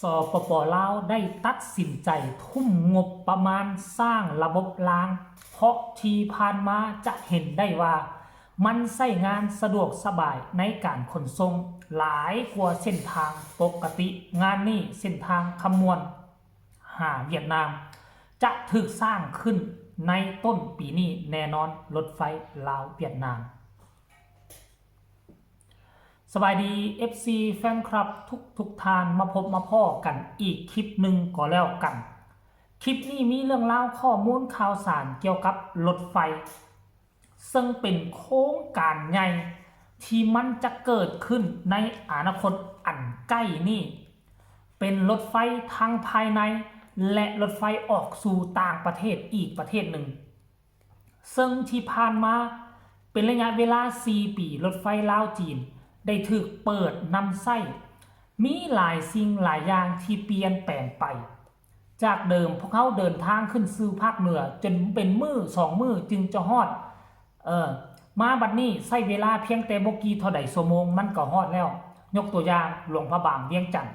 ສປປ ລາວ ໄດ້ຕັດສິນໃຈທຸ່ມງົບປະມານສ້າງລະບົບລາງ ເພາະທີ່ຜ່ານມາຈະເຫັນໄດ້ວ່າ ມັນໃຊ້ງານສະດວກສະບາຍໃນການຂົນສົ່ງຫຼາຍກວ່າເສັ້ນທາງປົກກະຕິ. ງານນີ້ເສັ້ນທາງຄຳມ່ວນຫາຫວຽດນາມ ຈະຖືກສ້າງຂຶ້ນໃນຕົ້ນປີນີ້ແນ່ນອນ, ລົດໄຟລາວ-ຫວຽດນາມ. ສະບາຍດີ ເອັຟຊີ ແຟນຄລັບທຸກໆທ່ານ, ມາພົບມາພໍ້ກັນອີກຄລິບໜຶ່ງກໍແລ້ວກັນ. ຄລິບນີ້ມີເລື່ອງລາວຂໍ້ມູນຂ່າວສານກ່ຽວກັບລົດໄຟ ເຊິ່ງເປັນໂຄງການໃຫຍ່ທີ່ມັນຈະເກີດຂຶ້ນໃນອະນາຄົດອັນໃກ້ນີ້, ເປັນລົດໄຟທັງພາຍໃນ ແລະ ລົດໄຟອອກສູ່ຕ່າງປະເທດອີກປະເທດໜຶ່ງ. ເຊິ່ງທີ່ຜ່ານມາເປັນໄລຍະເວລາສີ່ປີ, ລົດໄຟລາວ-ຈີນໄດ້ຖືກເປີດນຳໃຊ້. ມີຫຼາຍສິ່ງຫຼາຍຢ່າງທີ່ປ່ຽນແປງໄປ. ຈາກເດີມພວກເຮົາເດີນທາງຂຶ້ນສູ່ພາກເໜືອຈົນເປັນມື້ສອງມື້ຈຶ່ງຈະຮອດ, ເອີ ມາບັດນີ້ໃຊ້ເວລາພຽງແຕ່ບໍ່ກີ່ເທົ່າໃດຊົ່ວໂມງມັນກໍຮອດແລ້ວ. ຍົກຕົວຢ່າງ ຫຼວງພະບາງ ວຽງຈັນ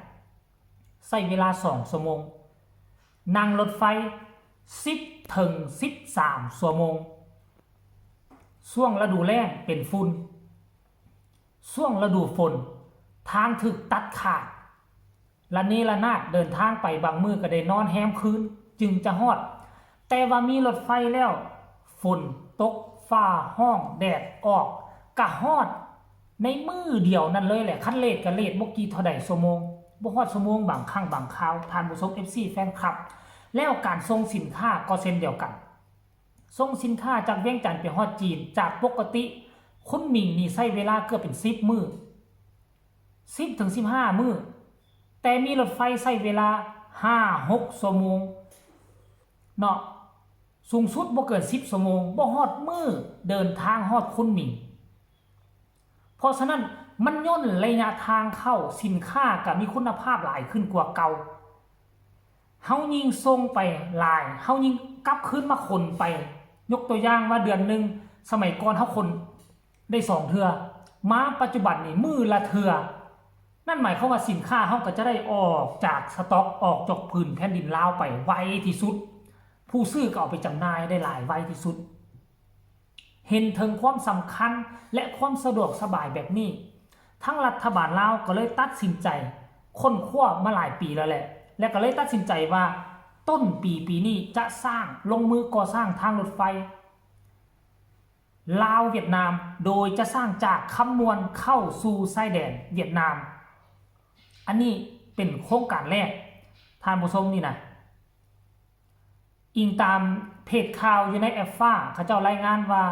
ໃຊ້ເວລາສອງຊົ່ວໂມງ, ນັ່ງລົດໄຟສິບເຖິງສິບສາມຊົ່ວໂມງ. ຊ່ວງລະດູແລ້ງເປັນຝຸ່ນ, ຊ່ວງລະດູຝົນທາງຖືກຕັດຂາດ, ລະເນລະນາດເດີນທາງໄປ, ບາງມື້ກໍໄດ້ນອນແຮມຄືນຈຶ່ງຈະຮອດ. ແຕ່ວ່າມີລົດໄຟແລ້ວ, ຝົນຕົກ, ຟ້າຮ້ອງ, ແດດອອກ, ກະຮອດໃນມື້ດຽວນັ້ນເລີຍແຫຼະ. ຄັນເລດກະເລດບໍ່ກີ່ເທົ່າໃດຊົ່ວໂມງ, ບໍ່ຮອດຊົ່ວໂມງບາງຄັ້ງບາງຄາວ, ທ່ານຜູ້ຊົມ ເອັຟຊີ ແຟນຄລັບ. ແລ້ວການສົ່ງສິນຄ້າກໍເຊັ່ນດຽວກັນ, ສົ່ງສິນຄ້າຈາກວຽງຈັນໄປຮອດຈີນ, ຈາກປົກກະຕິຄຸນໝິງນີ້ໃຊ້ເວລາເກືອບເປັນສິບມື້, ສິບເຖິງສິບຫ້າມື້, ແຕ່ມີລົດໄຟໃຊ້ເວລາຫ້າຫົກຊົ່ວໂມງເນາະ, ສູງສຸດບໍ່ເກີນສິບຊົ່ວໂມງ, ບໍ່ຮອດມື້ເດີນທາງຮອດຄຸນໝິງ. ເພາະສະນັ້ນ ມັນຍ່ນໄລຍະທາງເຂົ້າ, ສິນຄ້າກໍມີຄຸນນະພາບຫຼາຍຂຶ້ນກວ່າເກົ່າ. ເຮົາຍິ່ງສົ່ງໄປຫຼາຍ, ເຮົາຍິ່ງກັບຄືນມາຂົນໄປ. ຍົກຕົວຢ່າງວ່າເດືອນໜຶ່ງ, ສະໄໝກ່ອນເຮົາຂົນໄດ້ສອງເທື່ອ, ມາປັດຈຸບັນນີ້ມື້ລະເທື່ອ. ນັ້ນໝາຍຄວາມວ່າສິນຄ້າເຮົາກໍຈະໄດ້ອອກຈາກສະຕັອກ, ອອກຈາກພື້ນແຜ່ນດິນລາວໄປໄວທີ່ສຸດ. ຜູ້ຊື້ກໍເອົາໄປຈຳໜ່າຍໄດ້ຫຼາຍໄວທີ່ສຸດ. ເຫັນເຖິງຄວາມສຳຄັນ ແລະ ຄວາມສະດວກສະບາຍແບບນີ້, ທາງລັດຖະບານລາວກໍເລີຍຕັດສິນໃຈຄົ້ນຄວ້າມາຫຼາຍປີແລ້ວແຫຼະ ແລະ ກໍເລີຍຕັດສິນໃຈວ່າ ຕົ້ນປີປີນີ້ຈະສ້າງ, ລົງມືກໍ່ສ້າງທາງລົດໄຟລາວ-ຫວຽດນາມ, ໂດຍຈະສ້າງຈາກຄຳມ່ວນເຂົ້າສູ່ຊາຍແດນຫວຽດນາມ. ອັນນີ້ເປັນໂຄງການແລກ, ທ່ານຜູ້ຊົມ, ນີ້ນະ. ອີງຕາມເພຈຂ່າວຢູ່ໃນແອັບຟ້າ, ເຂົາເຈົ້າລາຍງານວ່າ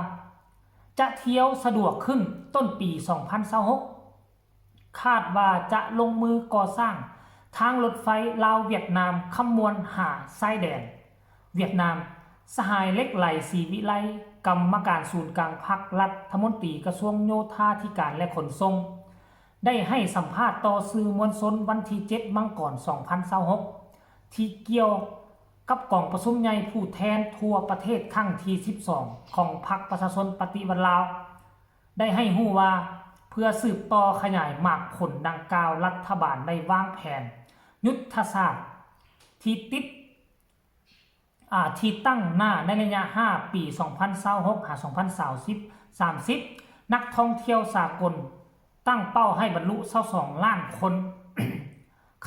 ຈະທ່ຽວສະດວກຂຶ້ນຕົ້ນປີສອງພັນຊາວຫົກ, ຄາດວ່າຈະລົງມືກໍ່ສ້າງທາງລົດໄຟລາວ-ຫວຽດນາມ ຄຳມ່ວນຫາຊາຍແດນຫວຽດນາມ. ສະຫາຍ ເຫຼັກໄຫຼ ສີວິໄລ, ກຳມະການສູນກາງພັກ, ລັດຖະມົນຕີກະຊວງໂຍທາທິການ ແລະ ຂົນສົ່ງ, ໄດ້ໃຫ້ສຳພາດຕໍ່ສື່ມວນຊົນວັນທີເຈັດ ມັງກອນ ສອງພັນຊາວຫົກ ທີ່ກ່ຽວກັບກອງປະຊຸມໃຫຍ່ຜູ້ແທນທົ່ວປະເທດຄັ້ງທີສິບສອງ ຂອງພັກປະຊາຊົນປະຕິວັດລາວ ໄດ້ໃຫ້ຮູ້ວ່າ ເພື່ອສືບຕໍ່ຂະຫຍາຍໝາກຜົນດັ່ງກ່າວ, ລັດຖະບານໄດ້ວາງແຜນຍຸດທະສາດທີ່ຕິດ ອາ ທີ່ຕັ້ງໜ້າໃນໄລຍະຫ້າປີ ສອງພັນຊາວຫົກ ຫາ ສອງພັນຊາວສາມສິບ ນັກທ່ອງທ່ຽວສາກົນ ຕັ້ງເປົ້າໃຫ້ບັນລຸຊາວສອງລ້ານຄົນ,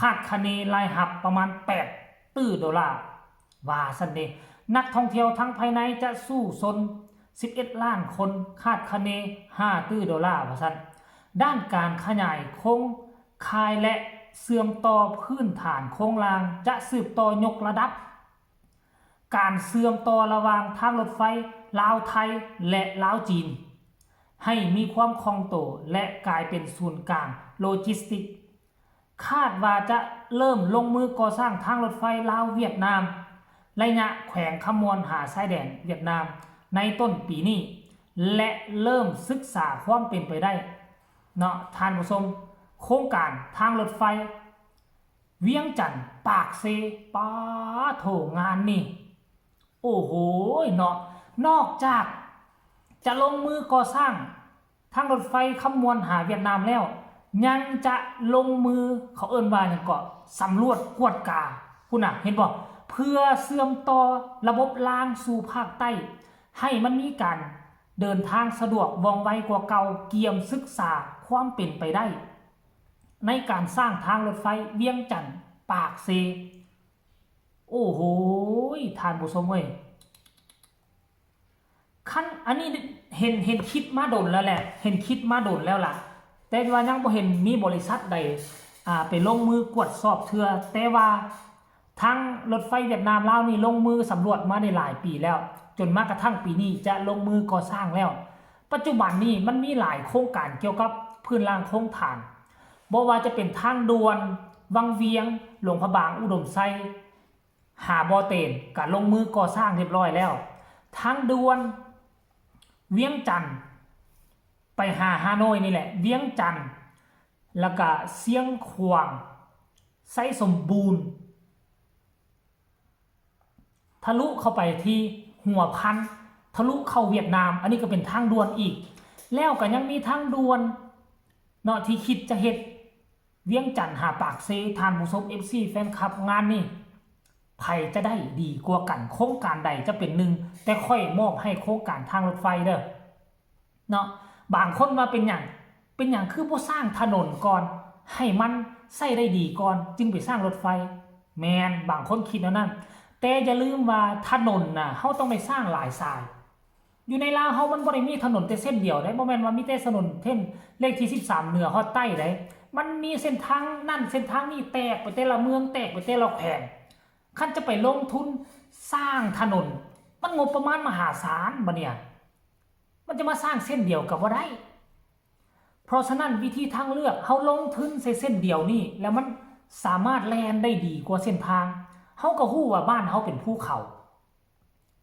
ຄາດຄະເນລາຍຮັບປະມານແປດຕື້ໂດລາ ວ່າຊັ້ນເດ. ນັກທ່ອງທ່ຽວທັງພາຍໃນຈະສູ້ຊົນສິບເອັດລ້ານຄົນ, ຄາດຄະເນຫ້າຕື້ໂດລາ ວ່າຊັ້ນ. ດ້ານການຂະຫຍາຍໂຄງຂ່າຍ ແລະ ເຊື່ອມຕໍ່ພື້ນຖານໂຄງລ່າງ ຈະສືບຕໍ່ຍົກລະດັບ ການເຊື່ອມຕໍ່ລະຫວ່າງທາງລົດໄຟລາວ-ໄທ ແລະ ລາວ-ຈີນ ໃຫ້ມີຄວາມຄ່ອງໂຕ ແລະ ກາຍເປັນສູນກາງໂລຈິສຕິກ. ຄາດວ່າຈະເລີ່ມລົງມືກໍ່ສ້າງທາງລົດໄຟລາວ-ຫວຽດນາມ ໄລຍະແຂວງຄຳມ່ວນຫາຊາຍແດນຫວຽດນາມ ໃນຕົ້ນປີນີ້ ແລະ ເລີ່ມສຶກສາຄວາມເປັນໄປໄດ້ເນາະ ທ່ານຜູ້ຊົມ. ໂຄງການທາງລົດໄຟ ວຽງຈັນ ປາກເຊ ປາໂຖ ງານນີ້ ໂອ້ໂຫເນາະ, ນອກຈາກຈະລົງມືກໍ່ສ້າງທາງລົດໄຟຄຳມ່ວນຫາຫວຽດນາມແລ້ວ, ຍັງຈະລົງມື ເຂົາເອີ້ນວ່າຫຍັງເກາະ ສຳຫຼວດກວດກາ ພຸ້ນນະ ເຫັນບໍ່? ເພື່ອເຊື່ອມຕໍ່ລະບົບລາງສູ່ພາກໃຕ້ ໃຫ້ມັນມີການເດີນທາງສະດວກວ່ອງໄວກວ່າເກົ່າ, ກຽມສຶກສາຄວາມເປັນໄປໄດ້ໃນການສ້າງທາງລົດໄຟວຽງຈັນ-ປາກເຊ. ໂອ້ໂຫຍ ທ່ານຜູ້ຊົມເອີຍ ຄັນອັນນີ້ເຫັນ ເຫັນຄິດມາດົນແລ້ວແຫຼະ ເຫັນຄິດມາດົນແລ້ວລະ ແຕ່ວ່າຍັງບໍ່ເຫັນມີບໍລິສັດໃດ ອ່າ ໄປລົງມືກວດສອບເທື່ອ ແຕ່ວ່າທາງລົດໄຟຫວຽດນາມລາວນີ້ລົງມືສຳຫຼວດມາໄດ້ຫຼາຍປີແລ້ວ ຈົນມາກະທັ່ງປີນີ້ຈະລົງມືກໍ່ສ້າງແລ້ວ. ປັດຈຸບັນນີ້ມັນມີຫຼາຍໂຄງການກ່ຽວກັບພື້ນລ່າງໂຄງຖານ ບໍ່ວ່າຈະເປັນທາງດ່ວນວັງວຽງ ຫຼວງພະບາງ ອຸດົມໄຊ ຫາບໍ່ເຕນ ກະລົງມືກໍ່ສ້າງຮຽບຮ້ອຍແລ້ວ. ທາງດ່ວນວຽງຈັນ ໄປຫາຮາໂນ້ຍນີ້ແຫຼະ ວຽງຈັນ ແລ້ວກະຊຽງຂວາງ ໄຊສົມບູນ ທະລຸເຂົ້າໄປທີ່ຫົວພັນ ທະລຸເຂົ້າຫວຽດນາມ ອັນນີ້ກະເປັນທາງດ່ວນອີກ ແລ້ວກະຍັງມີທາງດ່ວນເນາະ ທີ່ຄິດຈະເຮັດ ວຽງຈັນຫາປາກເຊ. ທ່ານຜູ້ຊົມ ເອັຟຊີ ແຟນຄລັບ ງານນີ້ໃຜຈະໄດ້ດີກວ່າກັນ? ໂຄງການໃດຈະເປັນໜຶ່ງ? ແຕ່ຂ້ອຍມອບໃຫ້ໂຄງການທາງລົດໄຟເດີ້ເນາະ. ບາງຄົນວ່າເປັນຫຍັງ ເປັນຫຍັງຄືບໍ່ສ້າງຖະໜົນກ່ອນ ໃຫ້ມັນໃຊ້ໄດ້ດີກ່ອນ ຈຶ່ງໄປສ້າງລົດໄຟ? ແມ່ນ ບາງຄົນຄິດແນວນັ້ນ ແຕ່ຢ່າລືມວ່າຖະໜົນນະ ເຮົາຕ້ອງໄດ້ສ້າງຫຼາຍສາຍ. ຢູ່ໃນລາວເຮົາມັນບໍ່ໄດ້ມີຖະໜົນແຕ່ເສັ້ນດຽວເດ້ ບໍ່ແມ່ນວ່າມີແຕ່ຖະໜົນເສັ້ນເລກທີສິບສາມເໜືອຮອດໃຕ້ເດ້ ມັນມີເສັ້ນທາງນັ້ນເສັ້ນທາງນີ້ ແຕກໄປແຕ່ລະເມືອງ ແຕກໄປແຕ່ລະແຂວງ. ຄັນຈະໄປລົງທຶນສ້າງຖະໜົນ ມັນງົບປະມານມະຫາສານ ບາດນີ້ ມັນຈະມາສ້າງເສັ້ນດຽວກະບໍ່ໄດ້. ເພາະສະນັ້ນ ວິທີທາງເລືອກ ເຮົາລົງທຶນໃສ່ເສັ້ນດຽວນີ້ ແລ້ວມັນສາມາດແລ່ນໄດ້ດີກວ່າເສັ້ນທາງ. ເຮົາກະຮູ້ວ່າບ້ານເຮົາເປັນພູເຂົາ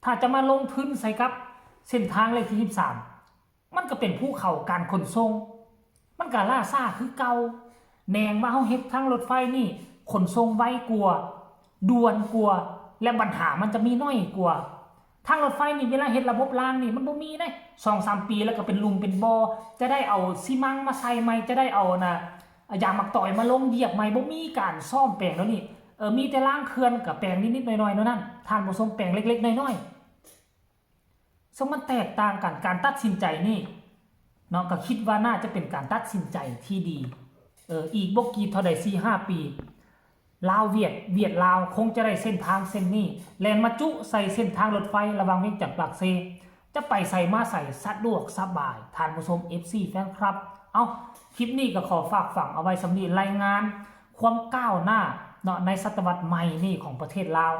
ຖ້າຈະມາລົງທຶນໃສ່ກັບເສັ້ນທາງເລກທີສິບສາມ ມັນກະເປັນພູເຂົາ ການຂົນສົ່ງມັນກະລ່າຊ້າຄືເກົ່າ. ແໜງວ່າເຮົາເຮັດທາງລົດໄຟນີ້ຂົນສົ່ງໄວກວ່າ ດ່ວນກວ່າ ແລະ ບັນຫາມັນຈະມີໜ້ອຍກວ່າ. ທາງລົດໄຟນີ້ເວລາເຮັດລະບົບລາງນີ້ມັນບໍ່ມີເດ້ ສອງສາມປີແລ້ວກະເປັນຫຼຸມເປັນບໍ່ ຈະໄດ້ເອົາຊີມັງມາໃສ່ໃໝ່ ຈະໄດ້ເອົານະ ຢາງໝາກຕອຍມາລົງຢຽບໃໝ່ ບໍ່ມີການສ້ອມແປງແນວນີ້. ເອີ ມີແຕ່ລາງເຂື່ອນກະແປງນິດໆໜ້ອຍໆເທົ່ານັ້ນ ທ່ານຜູ້ຊົມ ແປງເລັກໆນ້ອຍໆ. ເຊິ່ງມັນແຕກຕ່າງກັນ ການຕັດສິນໃຈນີ້ເນາະ ກະຄິດວ່າໜ້າຈະເປັນການຕັດສິນໃຈທີ່ດີ. ເອີ ອີກບໍ່ກີ່ເທົ່າໃດ ສີ່ຫ້າປີ ລາວຫວຽດ ຫວຽດລາວ ຄົງຈະໄດ້ເສັ້ນທາງເສັ້ນນີ້ ແລ່ນມາຈຸໃສ່ເສັ້ນທາງລົດໄຟລະຫວ່າງວຽງຈັນ-ປາກເຊ ຈະໄປໃສມາໃສສະດວກສະບາຍ. ທ່ານຜູ້ຊົມ ເອັຟຊີ ແຟນຄລັບ ເອົ້າ ຄລິບນີ້ກະຂໍຝາກຝັງເອົາໄວ້ສ່ຳນີ້ ລາຍງານຄວາມກ້າວໜ້າເນາະ ໃນສະຕະວັດໃໝ່ນີ້ຂອງປະເທດລາວ.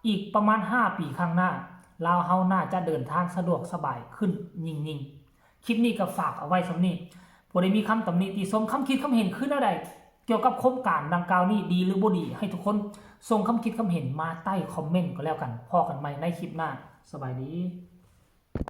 ອີກປະມານຫ້າປີຂ້າງໜ້າ ລາວເຮົາໜ້າຈະເດີນທາງສະດວກສະບາຍຂຶ້ນຍິ່ງໆ. ຄລິບນີ້ກະຝາກເອົາໄວ້ສ່ຳນີ້ ຜູ້ໃດມີຄຳຕຳໜິຕິຊົມ ຄຳຄິດຄຳເຫັນຄືແນວໃດ ກ່ຽວກັບໂຄງການດັ່ງກ່າວນີ້ ດີຫຼືບໍ່ດີ ໃຫ້ທຸກຄົນສົ່ງຄຳຄິດຄຳເຫັນມາໃຕ້ຄອມເມັນກໍແລ້ວກັນ. ພໍ້ກັນໃໝ່ໃນຄລິບໜ້າ ສະບາຍດີ.